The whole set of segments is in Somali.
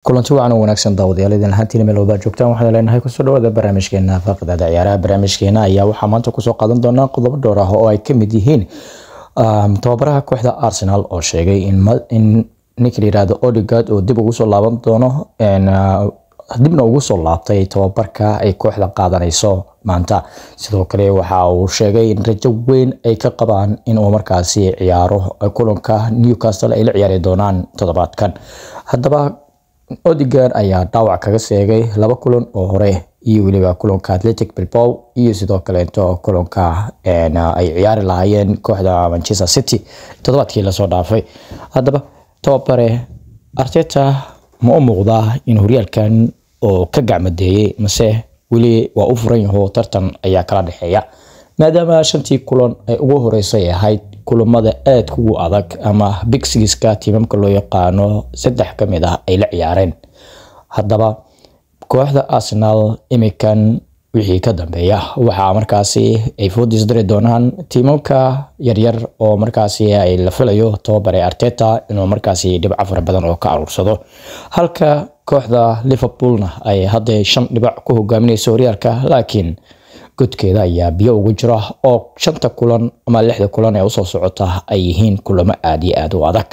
Kulanti wacan oo wanaagsan, daawadayaal, idin ahaantiina meel walba joogtaan. Waxaan leenahay kusoo dhawaada barnaamijkeena faaqidada ciyaaraha. Barnaamijkeena ayaa waxaa maanta kusoo qaadan doonaa qodobo dhowr ah oo ay ka mid yihiin tababaraha kooxda Arsenal oo sheegay in ninka la yiraahdo Odegaard uu dib ugu soo laaban doono, dibna ugu soo laabtay tababarka ay kooxda qaadanayso maanta. Sidoo kale waxa uu sheegay in rajo weyn ay ka qabaan inuu markaasi ciyaaro kulanka Newcastle ay la ciyaari doonaan toddobaadkan. Haddaba Odegaard ayaa dhaawac kaga seegay laba kulan oo hore iyo weliba kulanka Athletic Bilbao iyo sidoo kaleeto kulanka ay ciyaari lahaayeen kooxda Manchester City toddobaadkii lasoo dhaafay. Haddaba tababare Arteta ma u muuqdaa in horyaalkan oo ka gacmadeeyey, mase weli waa u furan yaho, tartan ayaa kala dhexeeya, maadaama shantii kulan ay ugu horeysay ahayd kulamada aadka ugu adag ama big sixka tiimamka loo yaqaano saddex ka mid ah ay la ciyaareen? Haddaba kooxda Arsenal imikan wixii ka dambeeya waxaa markaasi ay foodis diri doonaan tiimamka yaryar oo markaasi ay la filayo tababare Arteta inuu markaasi dhibco fara badan oo ka aruursado, halka kooxda Liverpoolna ay hadda 5 dhibac ku hogaaminayso horyaalka, laakiin godkeeda ayaa biyo ugu jira oo shanta kulan ama lixda kulan ee usoo socota ay yihiin kulamo aad iyo aad u adag,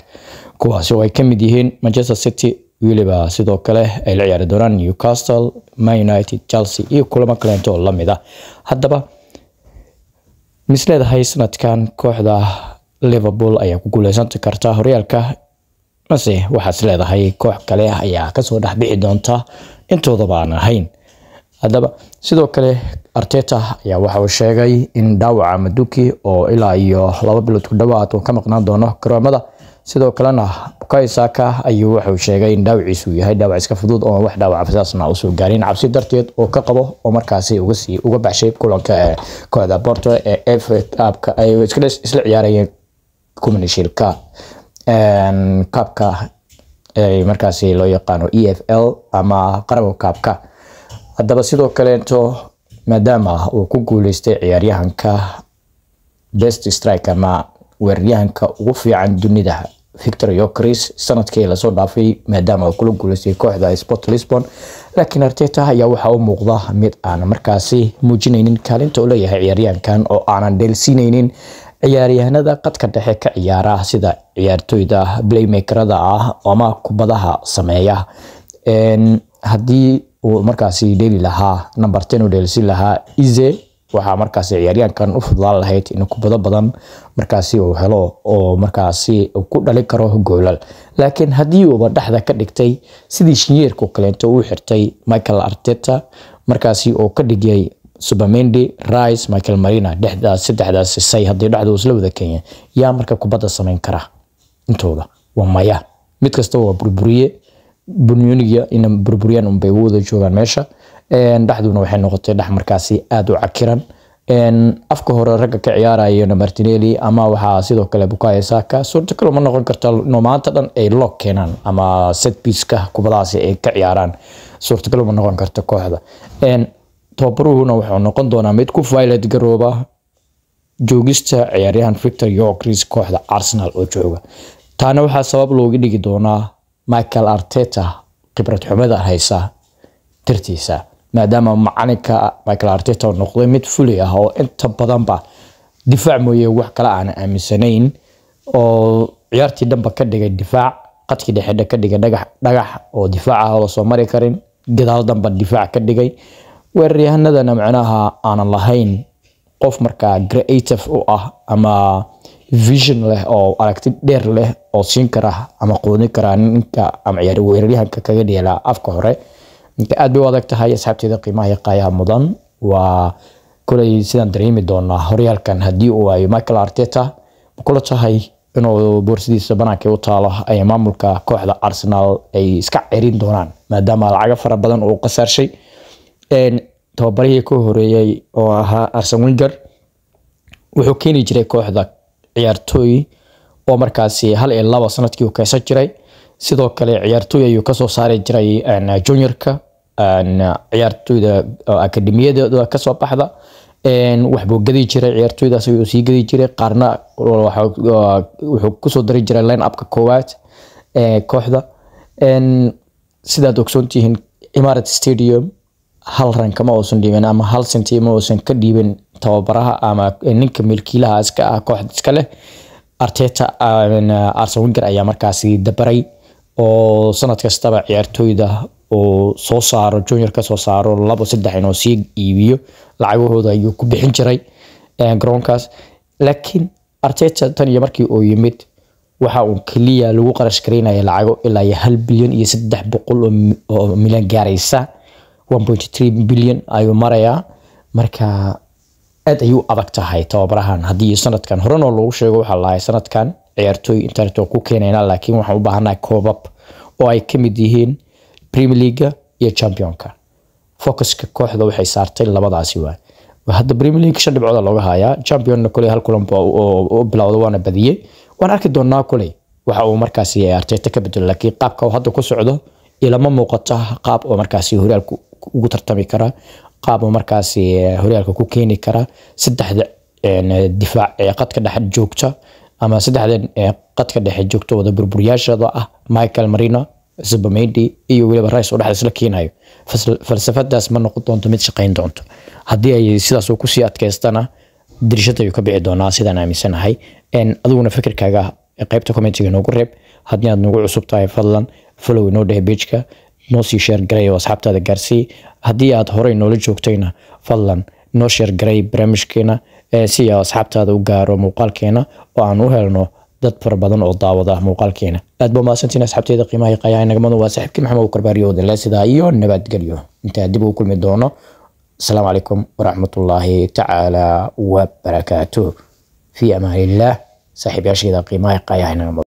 kuwaasi oo ay ka mid yihiin Manchester City, weliba sidoo kale ay la ciyaari doonaan Newcastle, Man United, Chelsea iyo kulamo kaleento oo lamid ah. Haddaba mis leedahay sanadkan kooxda Liverpool ayaa ku guuleysan karta horyaalka, mase waxaad is leedahay koox kale ayaa kasoo dhexbixi doonta intoodaba aan ahayn? Haddaba sidoo kale Arteta ayaa waxa uu sheegay in dhaawaca Maduki oo ilaa iyo 2 bilood ku dhawaad uu ka maqnaan doono garoomada. Sidoo kalena Bukayo Saka ayuu wuxuu sheegay in dhaawaciisu yahay dhaawac iska fudud oo wax dhaawac sidaasna usoo gaarin, cabsi darteed oo ka qabo oo markaasi uga sii uga baxshay kulanka ee kooxda Porto ee FA Cup-ka ay isla ciyaarayeen, Community Shield-ka, Cup-ka ee markaasi loo yaqaano EFL ama Carabao Cup-ka. Haddaba sidoo kaleeto maadaama uu ku guuleystay ciyaaryahanka best strike ama weeraryahanka ugu fiican dunida Victor Gyokeres sanadkii lasoo dhaafay, maadaama uu kula guuleystay kooxda Sport Lisbon, laakiin Arteta ayaa waxa u muuqda mid aan markaasi muujinaynin kaalinta uu leeyahay ciyaaryahankan oo aanan dheelsiinaynin ciyaaryahanada qadka dhexe ka ciyaara sida ciyaartoyda playmakerada ah ama kubadaha sameeya. Haddii uu markaasi dheeli lahaa number 10 uu dheelsiin lahaa Eze, waxaa markaasi ciyaaryahankan u fududaan lahayd in kubado badan markaasi uu helo oo markaasi ku dhalin karo goolal. Laakiin haddii uuba dhexda ka dhigtay sidii shinyeerka kaleeto uu xirtay Michael Arteta, markaasi uu ka dhigay Zubimendi, Rice, Michael Marina dhexdaas saddexdaas say, haddii dhexda isla wada kenya, yaa marka kubadda samayn kara intooda? Waa maya. Mid kasta waa burburiye, bunyuniga ina burburiyaan unbay wada joogaan meesha. Dhexduna waxay noqotay dhex markaasi aada u cakiran. Afka hore ragga ka ciyaarayana Martinelli ama waxaa sidoo kale Bukayo Saka, suurtagal uma noqon karta inuu maanta dhan ay lock keenaan ama set piece-ka kubadahaasi ay ka ciyaaraan, suurtagal uma noqon karta kooxda. Tababaruhuna wuxuu noqon doonaa mid ku violet garooba joogista ciyaaryahan Victor Gyokeres kooxda Arsenal oo jooga. Taana waxaa sabab looga dhigi doonaa Michael Arteta khibrad xumada haysa dartiisa, maadaama macalinka Michael Arteta noqday mid fuli ah oo inta badanba difaac mooye wax kale aan aaminsanayn, oo ciyaartii dhanba ka dhigay difaac, qadkii dhexe ka dhigay dhagax dhagax oo difaac ah oo lasoo mari karin, gadaal dhanba difaac ka dhigay, weeraryahanadana macnaha aanan lahayn qof markaa creative u ah ama vision leh oo aragti dheer leh oo siin kara ama quudin kara ninka ama ciyaar weeraryahanka kaga dheela afka hore. Inta aad bay u adag tahay. Asxaabteeda qiimaha iyo qaayaha mudan, waa kulay sidaan dareemi doonaa horyaalkan haddii uu waayo Michael Arteta. Ma kula tahay inuu boorsidiisa banaanka u taalo ay maamulka kooxda Arsenal ay iska cerin doonaan, maadaama lacago fara badan uu qasaarshay? Tababarihii ka horeeyay oo ahaa Arsene Wenger wuxuu keeni jiray kooxda ciyaartooy oo markaasi 1 iyo 2 sanadkii uu keysan jiray. Sidoo kale ciyaartooy ayuu kasoo saari jiray juniorka, ciyaartooyda akademiyada kasoo baxda waxbuu gadi jiray, ciyaartooydaas ayuu sii gadi jiray, qaarna wuxuu kusoo dari jiray line upka koowaad ee kooxda. Sidaad ogsoontihiin, Emirates Stadium hal ran kama uusan dhiibin ama hal senti ma uusan ka dhiibin tababaraha ama ninka milkiilaha iska ah kooxda iska leh Arteta. Arsene Wenger ayaa markaasi dabaray oo sanad kastaba ciyaartooyda uu soo saaro, junior ka soo saaro, labo saddex inuu sii iibiyo, lacagahooda ayuu ku bixin jiray garoonkaas. Laakiin Arteta tan iyo markii uu yimid waxa uu keliya lagu qarash gareynaya lacago ilaa iyo 1 bilyan iyo 300 oo milyan gaaraysa, 1.3 bilyan ayuu marayaa. Marka aad ayuu adag tahay tababarahan haddii sanadkan horena loogu sheego. Waxaa lahay sanadkan ciyaartooy internet ku keenayna, laakiin waxaan u baahanahay koobab oo ay ka mid yihiin Premier League iyo Championka. Focuska kooxda waxay saartay labadaasi waay. Hadda Premier League shan dhibcood looga hayaa, Championna kuley hal kulan oo bilowda waana badiyey. Waan arki doonaa kuley waxa uu markaasi Arteta ka bedelo, laakiin qaabka uu hadda ku socdo ilama muuqata qaab oo markaasi horyaalka ugu tartami kara, qaab oo markaasi horyaalka ku keeni kara. Saddexda difaac ee qadka dhexe joogta ama saddexdan qadka dhexe joogta wada burburiyaashada ah, Michael Merino, Zubimendi iyo weliba Rice oo dhexda isla keenayo, falsafadaas ma noqon doonto mid shaqayn doonto. Haddii ay sidaas uu kusii adkaystana, dirishada ayuu ka bixi doonaa sidaan aaminsanahay. Adiguna fikirkaaga qaybta commentiga noogu reeb. Haddii aad nagu cusub tahay, fadlan follow inoo dheh pageka, noo sii share garay oo asxaabtaada gaarsii. Haddii aad horey noola joogtayna, fadlan noo share garay barnaamijkeena si asxaabtaada u gaaro muuqaalkeena oo aan u helno dad fara badan oo daawada muuqaalkeena. Aad ba mahadsantiin asxaabteeda qiimaha iyo qaayaha nagamadu. Waa saaxiibkii Maxamed Karbaariyo wadale, sidaa iyo nabadgelyo intaa dib ugu kulmi doono. Asalaamu calaykum waraxmatullaahi tacaala wabarakaatuh. Fi amaanillaah, saaxiibayaasheeda qiimaha iyo qaayaha nagamadu.